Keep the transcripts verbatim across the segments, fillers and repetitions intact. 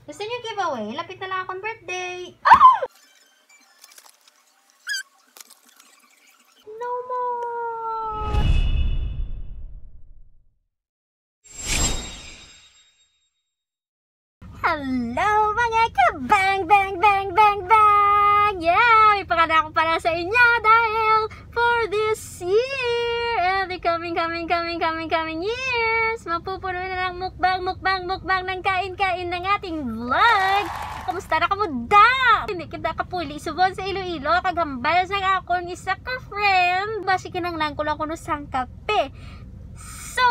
Gusto niyo giveaway? Lapit na lang akong birthday. Ah! No more! Hello, mga kabang, bang, bang, bang, bang! Yeah! May pakada ako para sa inyo dahil for this year and the coming, coming, coming, coming, coming years, mapupuno na ng mukbang, mukbang, mukbang ng kain-kain ng ating vlog. Kamusta na kamo, da? Hindi kita kapuli subong sa Iloilo, kag hambal sa akon isa ka friend. Basi kinahanglan ko lang kuno sang kape. So,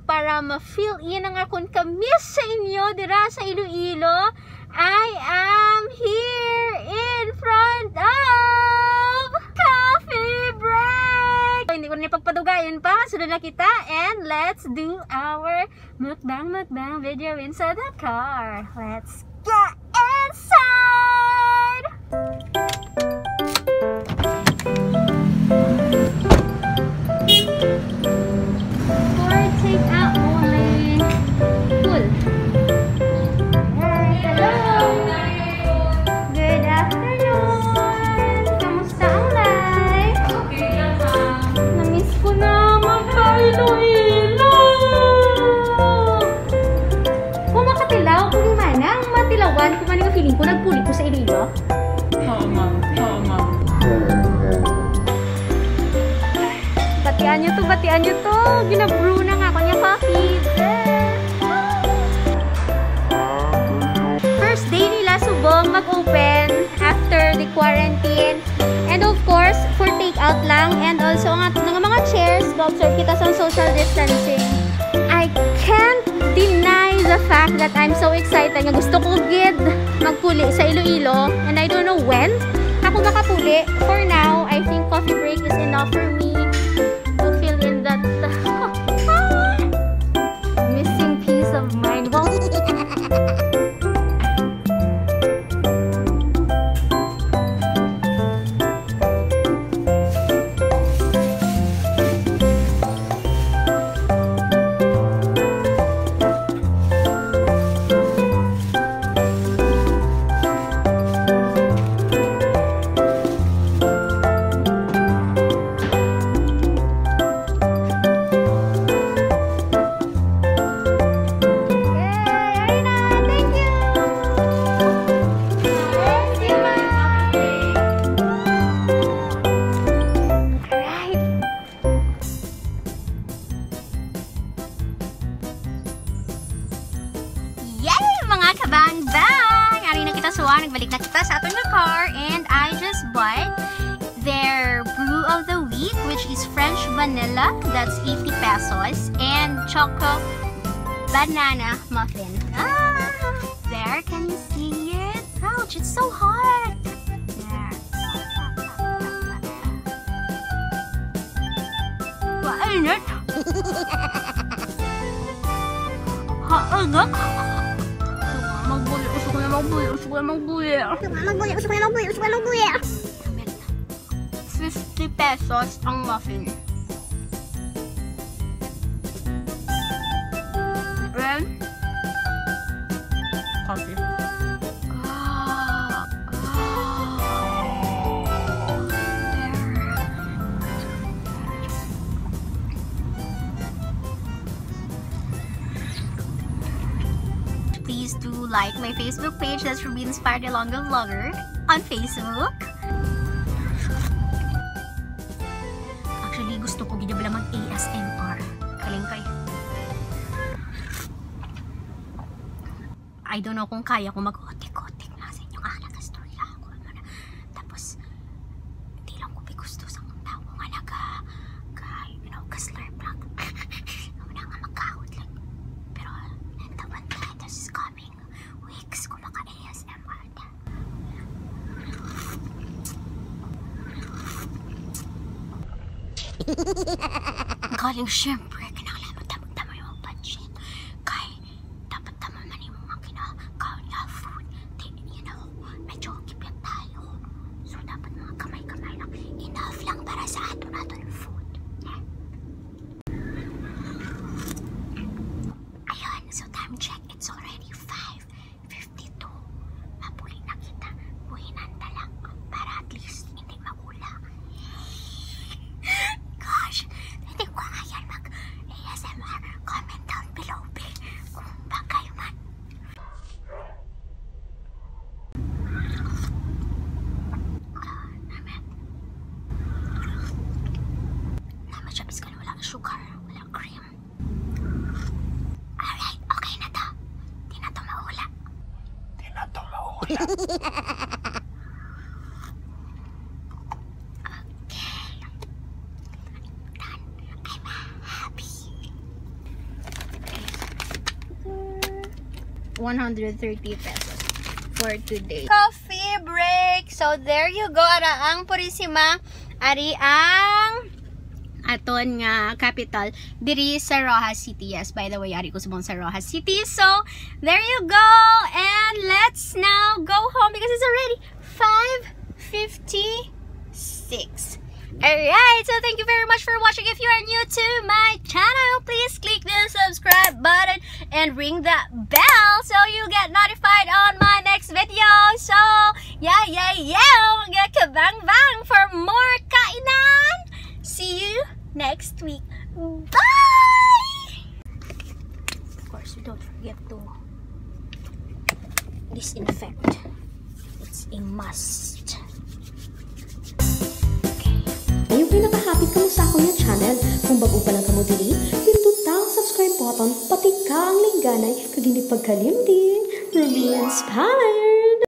para ma-fill in ang akon ka-miss sa inyo dira sa Iloilo, I am here in front of Coffee Break! So, hindi ko na pagpadugayon pa. Sunod na kita and let's do our mukbang, mukbang video inside the car. Let's get inside! For take out only. Cool. Hi, hello. Good afternoon. Kamusta ang life? Okay lang, ma'am. Namiss ko na mag-Iloilo. Kung makatilaw, kung manang matilawan, kung ano yung feeling ko, nagpuli ko sa Iloilo. Oo, ma'am. Oo, ma'am. Batian nyo to, batian nyo to. Gina-brew na nga ako niya coffee. First day nila subong mag-open after the quarantine. And of course, for take out lang. And also, ang at-, nga mga chairs, ga-observe kita sa social distancing. I can't deny the fact that I'm so excited nga gusto ko gid magpuli sa Iloilo. And I don't know when ako makapuli. For now, I think coffee break is enough for me to fill in that missing piece of mind. Wow. Yay! Arina, thank you! Thank you, Mami! Alright. Yay, mga kabangbang! Ari na kita, suwa. Nagbalik na kita sa aton nga car, and I just bought their brew of the week, which is French vanilla. That's eighty pesos, and choco banana muffin. Ah, there, can you see it? Ouch, it's so hot! There. Mainit! Hainit! Magbuli, gusto ko na magbuli, gusto ko na magbuli. Gusto ko na magbuli, gusto ko na magbuli, gusto ko na magbuli. Fifty pesos ang muffin. And coffee. Ah, ah. Please do like my Facebook page, that's Ruby Inspired Ilonggo Vlogger on Facebook. Actually, gusto ko gid bala mag A S M R. Kaling kay, I don't know kung kaya ko mag-otik-otik na sa inyo. Ah, nagastorya ako. Ano na? Tapos, hindi lang ko gusto sa tawo nga naga, ga, you know, ga-slurp lang. Ano na nga magkahod lang. Pero, the one time, this is coming. Weeks ko maka-A S M R na. Galing, syempre, kinahanglan mo tama-tama yung budget. Kay, dapat tama man yung mga kinakaon nga food. Di, you know, medyo gipit tayo. So, dapat mga kamay-kamay lang. Enough lang para sa aton-aton food. Ayun, so time check, it's already five fifty-two. Chubis ka, wala sugar, wala cream. Alright, okay na to. Di na to maula. Di na to maula. Okay. Done. I'm happy. One hundred thirty pesos for today. Coffee break. So, there you go. Ara ang Purisima. Ari ang aton nga capital diri sa Roxas City. Yes, by the way, ari ko subong sa Roxas City. So, there you go. And let's now go home because it's already five fifty-six. Alright, so thank you very much for watching. If you are new to my channel, please click the subscribe button and ring that bell so you get notified on my next video. So, yeah, yeah, yeah, mga kabangbang, for more kainan. See you next week. Bye! Of course, we don't forget to disinfect. It's a must. Okay. Ayaw kay nakahapit kamo sa akon nga channel. Kung bag-o pa lang kamo diri, pinduta ang subscribe button, pati ka ang lingganay, kag hindi pagkalimti. Ruby Inspire!